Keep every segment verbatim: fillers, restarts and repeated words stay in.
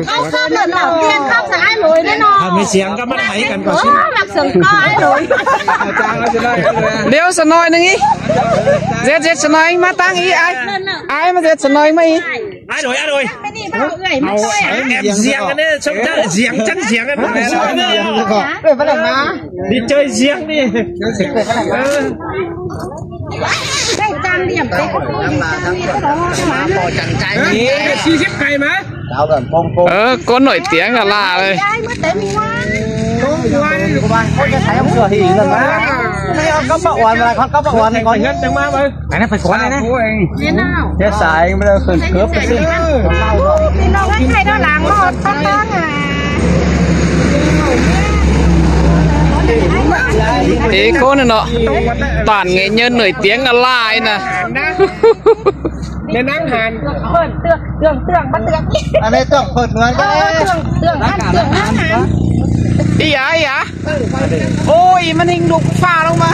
Khóp khóp lợn lỏ, tiên khóp săng ải lối đấy nó. Hả, mê siêng ꞌcọ ꞌmắn hái căn ꞌcọ ꞌsịn. Ơ, ꞌmặc sương ꞌcọ ải lối. ꞌLẹo săng ꞌnọi ꞌnưng ꞌí. ꞌDệt ꞌdệt săng ꞌnọi ꞌmá ꞌtáng ꞌí ải. Ải ꞌmá ꞌdệt săng ꞌnọi ꞌmá ꞌí. Ải lối, ải lối. Ải lối, ải lối. Au, ải lối. Ép siêng căn ꞌnị, sông ta siêng, chắng siêng căn ꞌnị. Ơ, ꞌmắn ꞌmá. Đi chơi siêng đi. Ơ. Đây, trang điểm, đây, có cô đi trang điểm, có cô đi. Ê, xí xếp cày mà. Ơ, ꞌcốn nổi tiếng là lạ đây. Ai, mất đấy, mình ngoan. Không ngoan. Không ngoan, không có thấy ông sửa hỉ rồi mà. Hôm nay ông cấp bậc oán mà, con cấp bậc oán này có nhất chứng mà, ơi. Cái này phải có này, này. Thế nào? Cái sai, bây giờ khẩn cướp cái gì? Thì nó gắt hay nó láng lọt, tắt tắt à. Ê, ꞌcốn ꞌnị nó. Bản nghệ nhân nổi tiếng là lạ nè. Nên ꞌnáng hẳn. Phơn, tượng, tượng, tượng, bắt tượng. Anh ấy tượng phơn luôn. Ờ, đấy. Tượng, tượng, bắt tượng, ꞌnáng hẳn. Ý à, ý à? Ôi, ꞌmắn ꞌhịnh đục pha ꞌlống ꞌmá.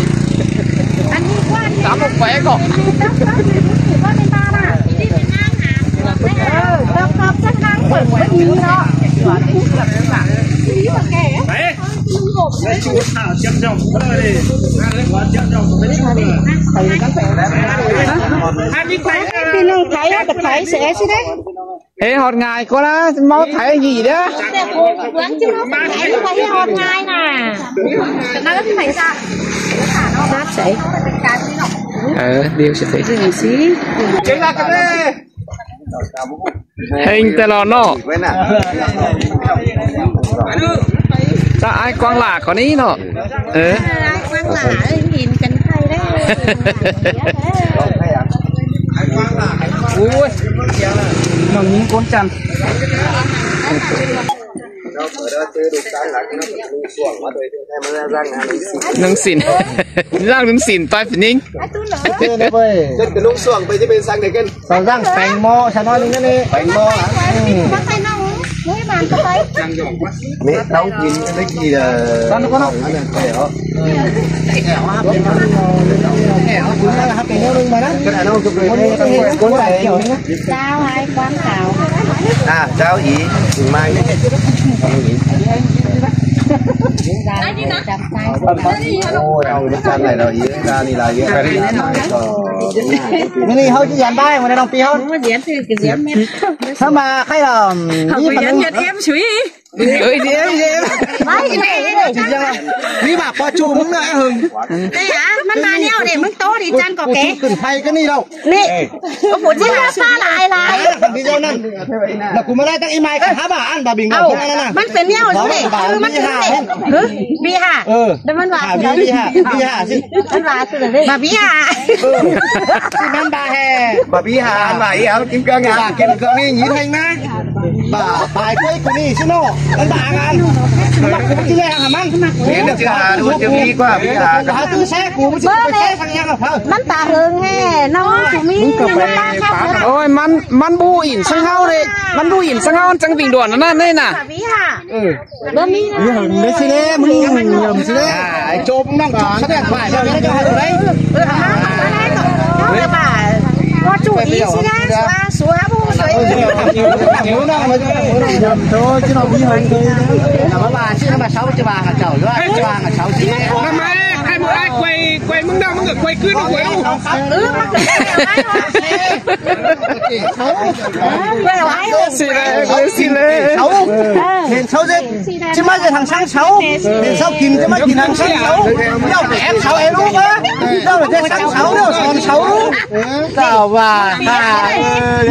Anh đi qua đi. Tám một bảy ꞌcọ. Đi bên ba nè. Đi bên ꞌnáng hẳn. Ờ, tớp, tớp, chắc ꞌnáng phơn, phơn nhìn nó. Đi vào kẻ. Đấy. Pi ꞌnọng Thái, ꞌcọ Thái sẽ xí đấy. Ê, ꞌhọt ngài ꞌcọ ꞌnạ, ꞌmáu Thái gì đó. Thái, Thái ꞌhọt ngài nè. Sắp sảy. Ờ, điêu sắp sảy. Dừng xí. ꞌHêng ꞌtẹ lo ꞌnọ. Chắc ai quang lạ khỏi ꞌnị ꞌnọ. Ơ. Ai quang lạ, ơi, nhìn chân thầy đấy. Ui, ꞌnọng ꞌnhính ꞌcốn chăn. ꞌNăng xin. ꞌNăng xin, ꞌtoi pên ꞌnhính. Cái lông xuồng vậy chứ bên sang này cân. Sao răng bánh mò, sao nói đến cái này? Bánh mò hả? Ừ. Bác Tài Nông, mấy bạn có thấy? Mẹ nấu chín cái gì là con nó có nấu. Ăn ăn cái đó. Hấp cái nấu mà đó. Cái này nấu chụp cái cuốn này. Sao hai quán sao? À, cháo ý, mai. Ôi, ông cái chăn này là ý ra đi là ý. Cái này hơi cái dán tay mà nó đồng pi hơn. Không có dán thì cái dán mẹ. Sao mà khai là không có dán nhật em suy. Ơi, dán em. Mai cái này. Đi mà có chu mứng nữa hừng. Đây à, mắn mà neo để mứng tô đi chăn có cái. Chu khửn phay cái này đâu. Nị, ơ, phủ ꞌchí ꞌmá pha lai lai. Đi dâu ꞌnặn. Là ꞌcọ ꞌmá lai ꞌtáng ꞌí mai khăn hả bà ăn bà bình bảo không ăn ăn à. ꞌMắn pên ꞌnéo chứ nị. Ơ, ꞌmắn pên ꞌnéo. Hả? Bi hả? Ơ. Đâm ꞌmắn vào hả, bi hả? Bi hả chứ. ꞌMắn vào chứ nị. Bà bi hả? Ơ. Chứ ꞌmắn bà hè. Bà bi hả ăn bà ý áo kim cương hả? Bà kim cương đi nhí thanh ꞌnạ. Bà bài quay của đi chứ nọ. ꞌMắn bà ăn ăn. Bà cũng chứ lẹ hả ꞌmắn. Miễn được chứ hả, được chứ đi qua bi hả. Hả, tư xe của chứ. ꞌMắn ta hưng hè, nó của mi. Ôi, ꞌmắn, ꞌmắn bú ỉn săng ꞌháu đê. ꞌMắn bú ỉn săng ꞌháu, chắng bình đuổi nó ꞌnặn ꞌnị nè. Bố mi. Hưng đấy xí đê, mưng hưng nhầm xí đê. À, chộp ꞌnọng chộp sắt đèn phải, sao cái đó cho hưng đấy. Có chủ ý xí đê, xóa, xóa bố rồi. Nhầm thôi, chứ nó bí hưng thôi. Là bà, bà, chứ nó bà sáu, chứ bà hả chầu, chứ bà hả sáu, chứ. Mà, mà, hai một ai quay, quay mưng đâu, mưng quay cứ nó quay. Xì lê, xì lê. Sáu. Nên sáu chứ. Chứ mà thằng sáng sáu. Nên sáu kín chứ mà kín thằng sáng sáu. Đâu phải ép sáu em đúng không? Đâu phải ép sáu, đâu, còn sáu. Sao mà.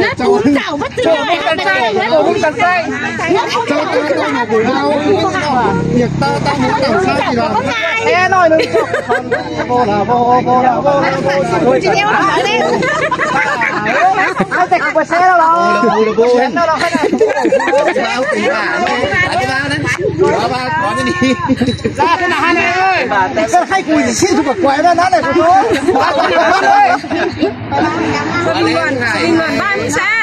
Nó cũng chảo bất cứ ai. Việc ta, ta muốn chảo sao thì là. Ê, nói đừng. Bố là bố, bố là bố. Ôi, chị đeo nó đi. Ai tẹt của xe đâu đó. Xe đâu đó, cái này. Ra cái nào hai này ơi. Cái khay của chị xin chụp quay nó, nó này của tôi. Bình luận, bình luận ba mươi sáu.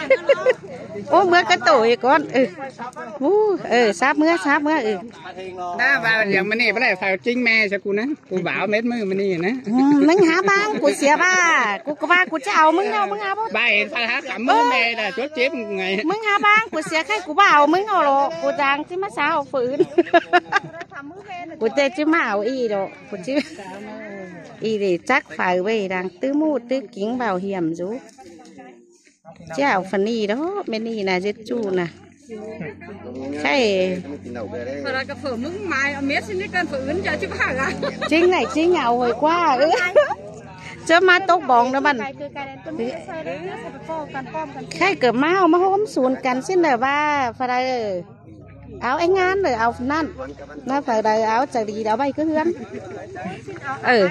Ô, ꞌmứa cá tổ ꞌnị ꞌcốn. Ừ. Ú, ừ, sáp ꞌmứa, sáp ꞌmứa, ừ. Đa ꞌva ꞌliệng ꞌmá ꞌnị báu đảy phaư ꞌchính ꞌme ꞌsớ cu ꞌnớ. Cu bảo mết ꞌmự ꞌmá ꞌnị ꞌnớ. Ừ, ꞌmứng hák ꞌváng, cu sia ꞌva. Cu ꞌcọ ꞌva, cu ꞌchí au ꞌmứng ꞌnớ, ꞌmứng hák ꞌváng. Ba hên phaư hák cắm ꞌmự ꞌme đa, chuốp chếp ꞌnị. ꞌMứng hák ꞌváng, cu sia khay cu ꞌva au ꞌmứng ꞌnớ lo. Cu dáng ꞌchí ꞌmá sau phưn. Cu ꞌchí ꞌchí ꞌmá au ꞌnị lo. Cu ꞌchí. ꞌNị đảy chắc phaư ꞌvạy đang ꞌtứ ꞌmự ꞌtứ kính bảo hiểm dú. Chả au phần ꞌnị đó, ꞌmẹ ꞌnị ꞌnạ, ꞌdệt ꞌchu ꞌnạ. Khay. Phở là cái phở mứn mài, mết xin cái cơn phở ướn chả chứ có hả? ꞌChính ꞌnị, ꞌchính au ꞌhới ꞌquá. Ừ. Chớ ꞌmá tốc bóng đó bắn. Khay ꞌcọ ꞌmá au ꞌmá ꞌhôm sún căn ꞌsịn đa ꞌva, phở đa. Au ꞌáy ꞌngán đảy au ꞌnặn. ꞌNa phở đa au chả đi đa ꞌvạy cá ꞌhướn. Ừ.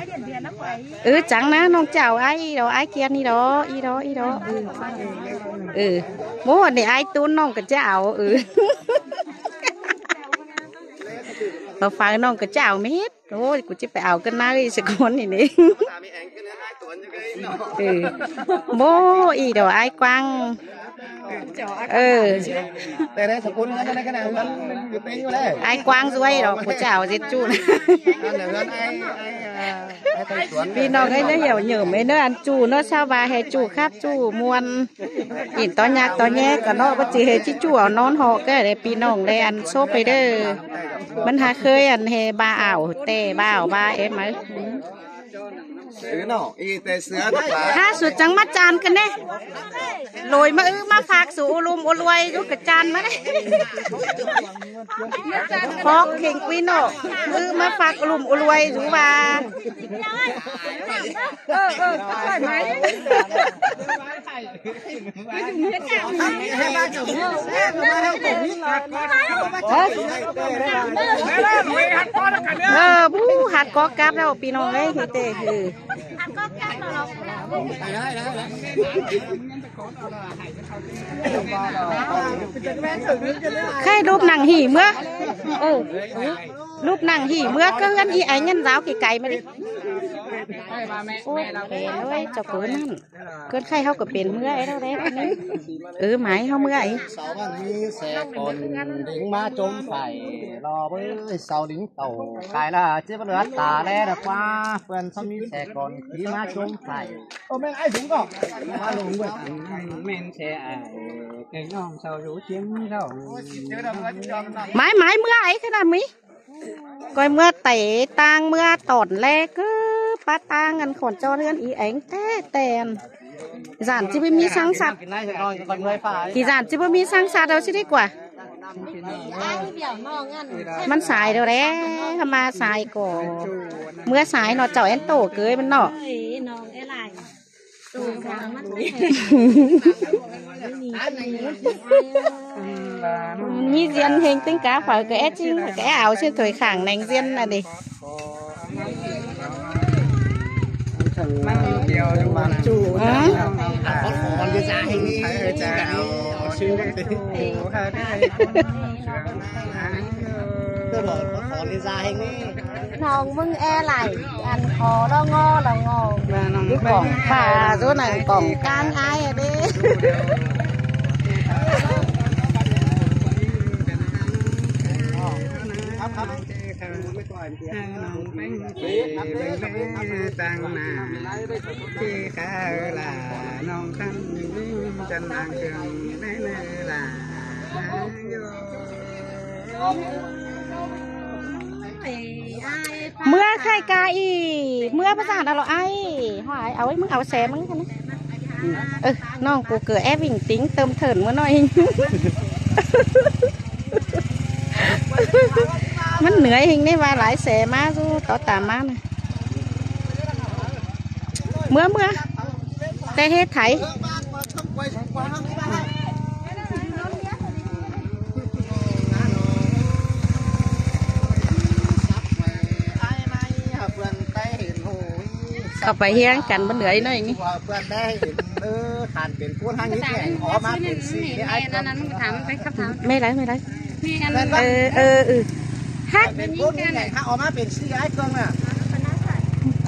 Ừ, chắng ꞌnạ, ꞌnọng chả au ái, ꞌí đó, ái kiên ꞌí đó, ꞌí đó, ꞌí đó. Ừ. Ừ. Bố ꞌnị ái tún ꞌnọng ꞌcọ chả au, ừ. Phở phở ꞌnọng ꞌcọ chả au mết. Ô, cu ꞌchí pay au cá ꞌnị ꞌsớ ꞌcốn ꞌnị ꞌnị. Ừ. Bố ꞌí đó ái quang. Ừ. Ái quang dú ꞌnị đó, cu chả au ꞌdệt ꞌchu ꞌnạ. ꞌPi ꞌnọng ơi, ꞌnớ hảư nhơm ꞌnị ꞌnớ, ăn ꞌchu ꞌnớ, sau ꞌva hê ꞌchu khắp ꞌchu muôn. Ín tó nhák tó nhé ꞌcọ ꞌnớ, báu ꞌchí hê ꞌchí ꞌchu au ꞌnón ꞌhọ cá đảy ꞌpi ꞌnọng đảy ăn sốp pay đé. ꞌMắn hák ꞌkhới ăn hê ba au, ꞌtẹ ba au ba ém máư. Hák sụt chắng ꞌmá chan căn ꞌnị. Lôi ꞌmá ứ ꞌmá phak sú ꞌu ꞌlum ꞌu ꞌluôi dú ꞌcọ chan ꞌmá ꞌnị. Phok kheng ꞌpi ꞌnọng. ꞌU ꞌmá phak ꞌlum ꞌu ꞌluôi dú ꞌva. Ơ, bú hạt có cáp đâu, ꞌpi ꞌnọng ơi, thì tệ hử. Khay ꞌlụp nẳng hỉ ꞌmứa. Ừ. ꞌLụp nẳng hỉ ꞌmứa cá ꞌhướn ꞌí ải ngăn giáo kì cày ꞌmá đi. Ôi, kẻ ơi, cho cớ ꞌnặn. Cơn khay ꞌháu ꞌcọ pên ꞌmứa ải đâu đấy. Ừ, mái ꞌháu ꞌmứa ải. Sau ꞌmắn ꞌmí xe cón đính ꞌmá chốm phải lo bới sau đính tàu cài là chứ báu lứa tả lẽ là qua phần sau ꞌmí xe cón ký ꞌmá chốm phải. Ô, ꞌmen ải dúng ꞌcọ. ꞌMá lùng bới. ꞌMen xe ải, cái ꞌnọng sau rú chiếm đâu. Mái, mái ꞌmứa ải khả năng ꞌmí. Coi ꞌmứa tảy ꞌtáng ꞌmứa tỏn ꞌlé cứ pá ꞌtáng ăn khỏn ꞌchọ ꞌhướn ꞌí ẻng té tèn. Dản ꞌchí báu ꞌmí sắng sặt. Kỉ dản ꞌchí báu ꞌmí sắng sặt đâu ꞌchí đi ꞌquá. ꞌMắn sai đâu đé, hả ꞌmá sai ꞌcọ. ꞌMứa sai ꞌnọ chảu én tổ cưới ꞌmắn ꞌnọ. ꞌMí ꞌdiến hên ꞌtếng cá phở ꞌcọ é ꞌchí, ꞌcọ é au ꞌchí thôi khảng neng ꞌdiến ꞌnị. Ơ? ꞌNọng ꞌmứng é lai, ăn khó ꞌlo ꞌngo ꞌlo ꞌngo. Dú cỏng phả, dú nẳng cỏng cang ải đé. ꞌMứa khay ca ꞌnị, ꞌmứa ꞌpá dản ꞌnặn lo ải. Hỏi au ꞌmứng au xe ꞌmứng. Ơ, ꞌnọng cu ꞌcọ é vinh tính tơm thơm ꞌmứa ꞌnọi. ꞌMắn nưới ꞌhịnh ꞌnị ꞌva lái xe ꞌmá dú tó ta ꞌmá ꞌnị. ꞌMứa, ꞌmứa. Té ꞌhế thái. Khảu pay ꞌhiếng căn ꞌmắn nưới ꞌnọi ꞌnị. Ơ, khăn pên ꞌcốn ꞌhăng ꞌnị ꞌnẹ, ók ꞌmá pên ꞌsị ꞌnị ải. Mết đảy, mết đảy. Ơ, ơ, ừ. Hák. Khăn pên ꞌcốn ꞌnị ꞌnẹ, hák ók ꞌmá pên ꞌsị ải ꞌcương ꞌnạ.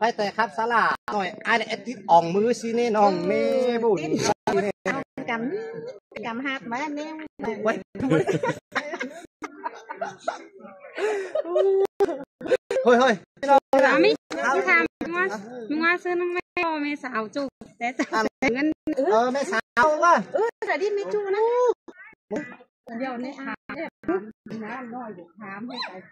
Phải tơi khắp xá lạ. Nói ai lại edit ỏng mứ xin nê nòng nê bùn. Cắm, cắm hạt mà nê. Quay. Thôi, thôi. Đó, mi, mi tham, mi ngoan, mi ngoan xưa năng mẹ, mẹ xáo chủ, té xáo. Ăn. Ngân. Ờ, mẹ xáo quá. Ừ, đã đi mẹ chủ năng.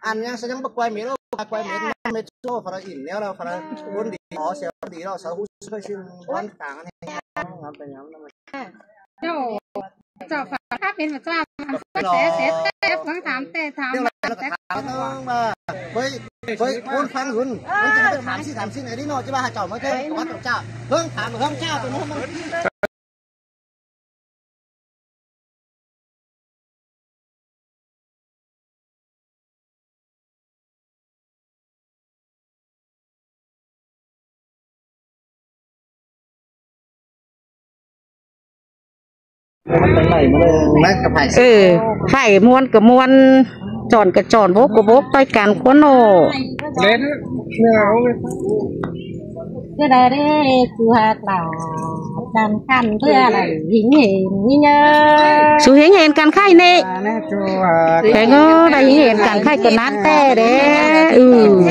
Ăn nhang sa nhang bác quay mết lô, bác quay mết, mết lô, khả năng in neo lô, khả năng bốn đi, ó, xéo đi lô, xéo hút, xéo xin, quán cảng này, ngắm tay ngắm năm. Yo, cho phản khắc đến mà cho, phản khắc sẽ, sẽ, sẽ, phản thảm tệ thảm. Nhưng mà nó có thảm hơn mà. Với, với bốn phản hứng, nó chỉ có thảm xin, thảm xin này đi nó, chứ bà hai chồng mới thế, có bắt đầu chào. Hương thảm, hương chào, tụi nó không. Ừ, phải muôn cả muôn, chọn cả chọn, bốc cả bốc, tôi càn khuôn nổ. Cái đó đấy, chú hạt là đàn khăn thưa là hính hên như nhớ. Su hính hên càn khai nê. Cái ngơ, đây hính hên càn khai còn nát tê đấy. Ừ.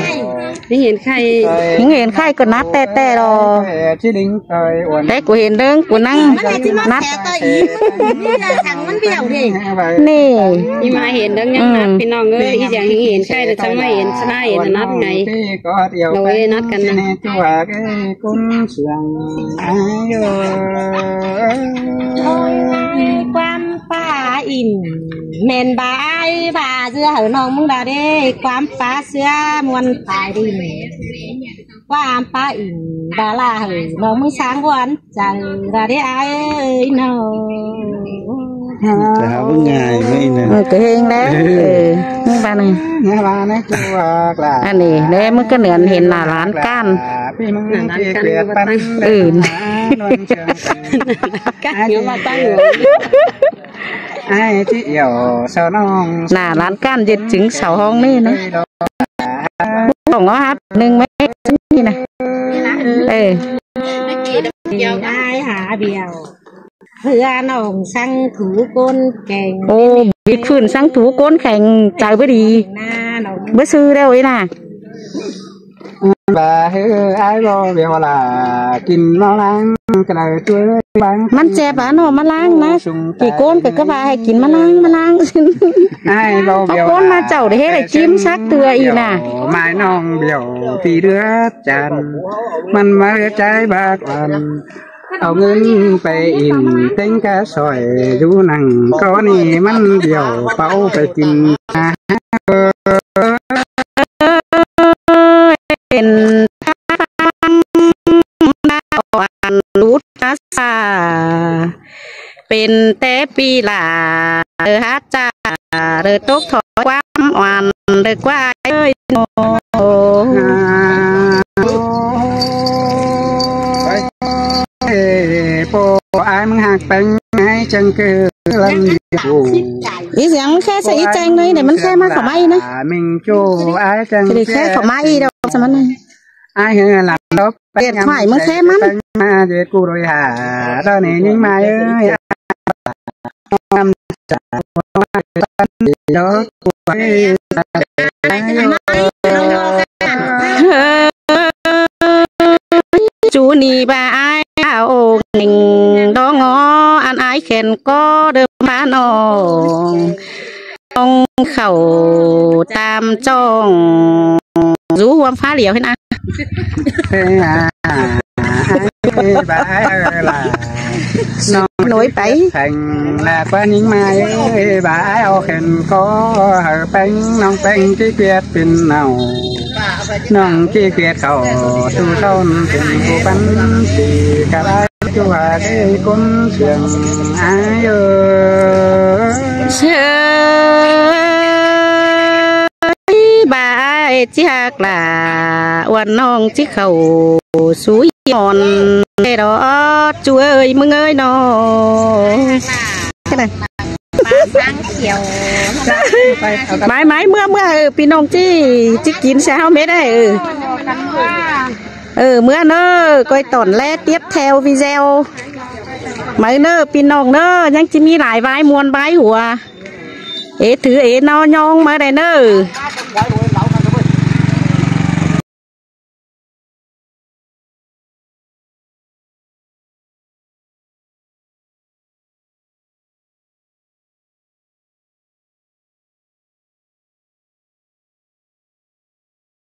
Hính hên khai. Hính hên khai còn nát tê tê rồi. Cái của hên đơn, của năng nát. Nê. Ý mà hên đơn nhá, nát, พี่น้องเอ้ย, อีหยัง hính hên khai là chẳng mà hên khai, hên nát ngày. Rồi nát cắn nè. Ôi, quán pá ỉm, mên bà ai bà dưa hở nòng mưng đà đê, quán pá sứa muôn tài đi. Quán pá ỉm, bà là hở nòng mưng sáng quán, chào đà đê ai ơi nòng. Cái háo bưng ngày vậy nè. Ờ, cái hình đấy. Ừ, mưng bà này. Ăn đi, đấy, mưng cái nền hình là lán can. Lán can. Ừ. Cắt nhớ mà tăng rồi. Ai chị hiểu sao nó. Nả lán can diệt chứng sáu hông nê nê. Bốc hông ó háp nưng mé chứng nê nè. Ê. Ai hả biểu. Hứa nòng săng thú côn kheng. Ô, bịt phưn săng thú côn kheng, chào bớt đi. Bớt sư đâu ấy nè. Bà hư ai lo bèo là kín máu láng, cái này tôi bán. Măn chép á nó măn láng ná. Kỉ côn cái, cái bà hay kín măn láng, măn láng. Ai lo bèo. Ó côn mà là chảu để hết là chim sắc tưa ý nè. Mai nòng bèo vì đứa chăn. Măn mơ trái bạc hoàn. Au ngưn pay in téng cá sỏi, dú nẳng có ni măn điểu, páo pay kin. Pên ꞌtáng ꞌna oan lút ꞌna sa, pên té pi la, đơ hát cha, đơ tốc thói quám oan, đơ quái ơi nô. Ê, pô ai mưng hạc peng ai chăng kơ lăn phủ. Ý giếng khe sẽ ý chăng đấy để mưng khe mă khỏ ꞌmạy ꞌnớ. Mình chú ai chăng thì khe khỏ ꞌmạy đâu sao mă này. Ai hư làm đốc. Điện thoại mưng khe mă. Peng mă dệt cu rồi hả. Đó này những mai ơi. Chú ni ba ai ao nịnh đó ngó ăn ai khen có đơm ba nòng. Ông khẩu tam trong rú huôm phá liều hên ăn. Thế à, ai ba ai ơi là. ꞌnọng nối pay. Pheng là ꞌquá ꞌnhính ꞌmai ơi, bà ái au khen có hở peng, ꞌnọng peng ꞌchí ꞌquiệt pên nảu. ꞌNọng ꞌchí ꞌquiệt khảu su son pên cu pắn, ꞌchí cắp ái ꞌchu hả ꞌtê cốn siêng ái ơi. Ơi, bà ái ꞌchí ꞌhặc lả, uôn ꞌnọng ꞌchí khảu su hon. Thế đó, ꞌchu ơi, ꞌmứng ơi nó. Thế này. Mái, mái, ꞌmưa, ꞌmưa, ừ, ꞌpi ꞌnọng ꞌchí, ꞌchí kin sa ꞌháu mết ꞌnị, ừ. Ừ, ꞌmưa ꞌnớ, coi tỏn ꞌlé tiếp theo video. Mái ꞌnớ, ꞌpi ꞌnọng ꞌnớ, ꞌnhắng ꞌchí ꞌmí lai ꞌvái ꞌmuôn ꞌvái hua. Ế thứ ế ꞌno ꞌnhóng ꞌmá đảy ꞌnớ.